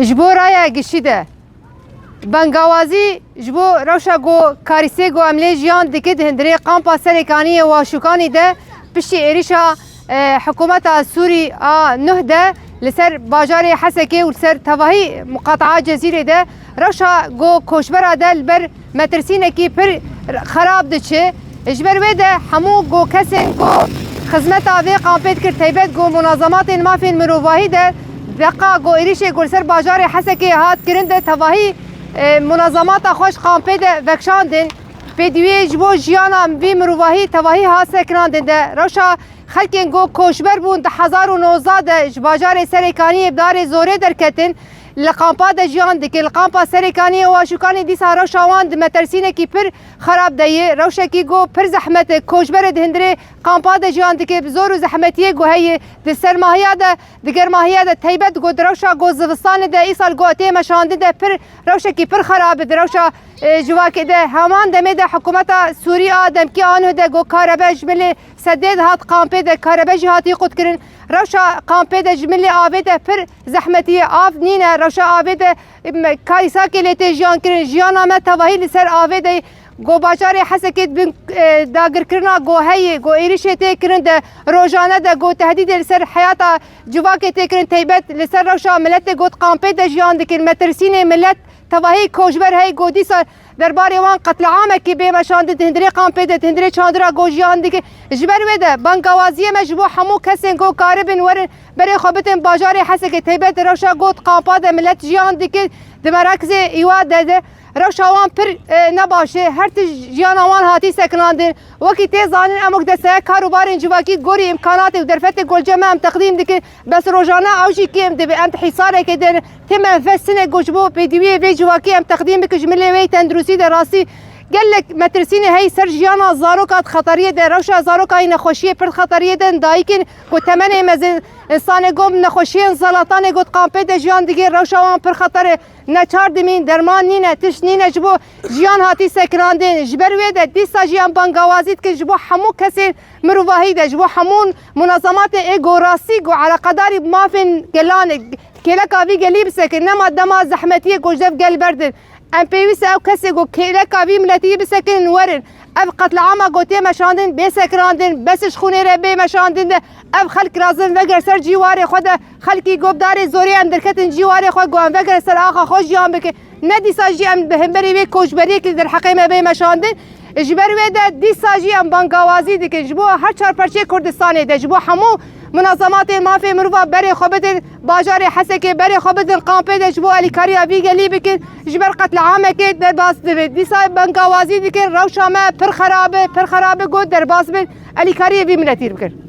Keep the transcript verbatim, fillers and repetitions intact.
Ji bo raya giştî de bangawazî ji bo rewşa ku karîsê ku em lê jiyan dike di hundirê kampa Serêkaniyê û Aşûkanî de piştî êrîşa, e, hikûmeta Sûrî a nuh de li ser bajarê Hesekê û li ser tevahî muqataa Cezîrê de rewşa ku koçbera de li ber metirsînekî pir xerab diçe. Ji ber wê de hemû ku kesên ku xizmeta vê kampê dikir, teybet ku munazematên mafên mirovahî de deqa ku êrîşê ku li ser bajarê Hesekê hat kirin de tevahî, e, munazemata xwe ji kampê de vekşandin. Pêdiviyê ji bo jiyana vî mirovahî tevahî hat sekinandin de rewşa xelkên ku koçber bûn di hezar û nozdeh de ji bajarê Serêkaniyê bi darê zorê derketin, li kampa de jiyan dikin. Li kampa Serêkaniyê û Aşûkanê dîsa rewşa wan di metirsînekî pir xerab de ye. Rewşekî ku pir zehmet e. Koçberê di hundirê kampa de jiyan dike. Bi zor û zehmetiyê ku heye di sermahiya de, di germahiya de, teybet ku di rewşa ku zivistanê de îsal ku tê meşandin de pir rewşekî pir xerab e di rewşa, e, civakê de. Heman demê de hikûmeta Sûrî a demkî a nuh de ku karebe ji milê sedê dihat kampê de karebe jî hatî qutkirin. Rewşa kampê de ji milê avê de pir zehmetî ye. Av nîne. Rewşa avê de, em, karîsakê lê tê jiyan kirin. Jiyana me tevahî li ser avê de. Ku bajarê Hesekê di bin, e, dagirkirina ku heye, ku êrîşê tê kirin de, rojane de ku tehdîdê li ser heyata civakê tê kirin, teybet li ser rewşa miletê ku di kampê de jiyan dikin, metirsînê milet tevahî koçber heye ku dîsa derbarê wan qetliamekî bê meşandin di hundirê kampê de, di hundirê çandira ku jiyan dikin. Ji ber wê de bangawaziyê me ji bo hemû kesên ku karibin werin berê xwe bidin bajarê Hesekê, teybet rewşa ku di kampa de milet jiyan dikin, di merakzê îwa de de rewşa wan pir, e, ne baş e. Her tişt jiyana wan hatî sekinandin. Wekî tê zanîn, em wek desteya kar û barên civakî gorî îmkanatê û derfetê ku li cem me em teqdîm dikin, bes rojane ew jî kêm dibe. Em di hîsarekê de ne. Tê menfesinê ku ji bo pêdiviyê vê civakî em teqdîm bikin ji milê wê tenduristî de rastî gelek metirsînê heyî ser jiyana zaroka di xeteriyê de, rewşa zaroka yî nexweşiyê pir di xeteriyê de, dayikên ku temenê mezin, însanê ku bi nexweşiyên zelatanê ku di kampê de jiyan digê, rewşa wan pir xeter e. Neçar dimîn, derman nîne, tişt nîne, ji bo jiyan hatî sekinandin. Ji ber wê de dîsa jî em bangawazî dikin ji bo hemû kesên mirovahî de, ji bo hemû munazematê ê ku rastî ku eleqedarî bi mafên gelan e, kêleka vî gelî bisekin, nema dema zehmetiyê ku ji dev gel berdin. Em pêwîst e ew kesê ku kêleka vî miletî bisekinin werin. Ev qetliama ku tê meşandin bê sekinandin, bes ji xûnê re bê meşandin de ev xelk razin veger ser cîwarê xwe de, xelkî ku bi darê zorê em derketin cîwarê xwe, ku em veger ser axa xwe jiyan bikin. Ne dîsa jî em bi hemberî vê koçberiyekê derheqê me bê meşandin. Ji ber wê de dîsa jî em bangawazî dikin ji bo her çar perçeyê Kurdistanê de, ji bo hemû munazematên mafê mirova berê xwe bidin bajarê Hesekê, berê xwe bidin kampê de ji bo elîkariya vî gelî bikin. Ji ber qetliamekê derbas dibe. Dîsa bangawazî dikin, rewşa me pir xerab e, pir xerab e, ku derbas bin, elîkariyê vî miletî bikin.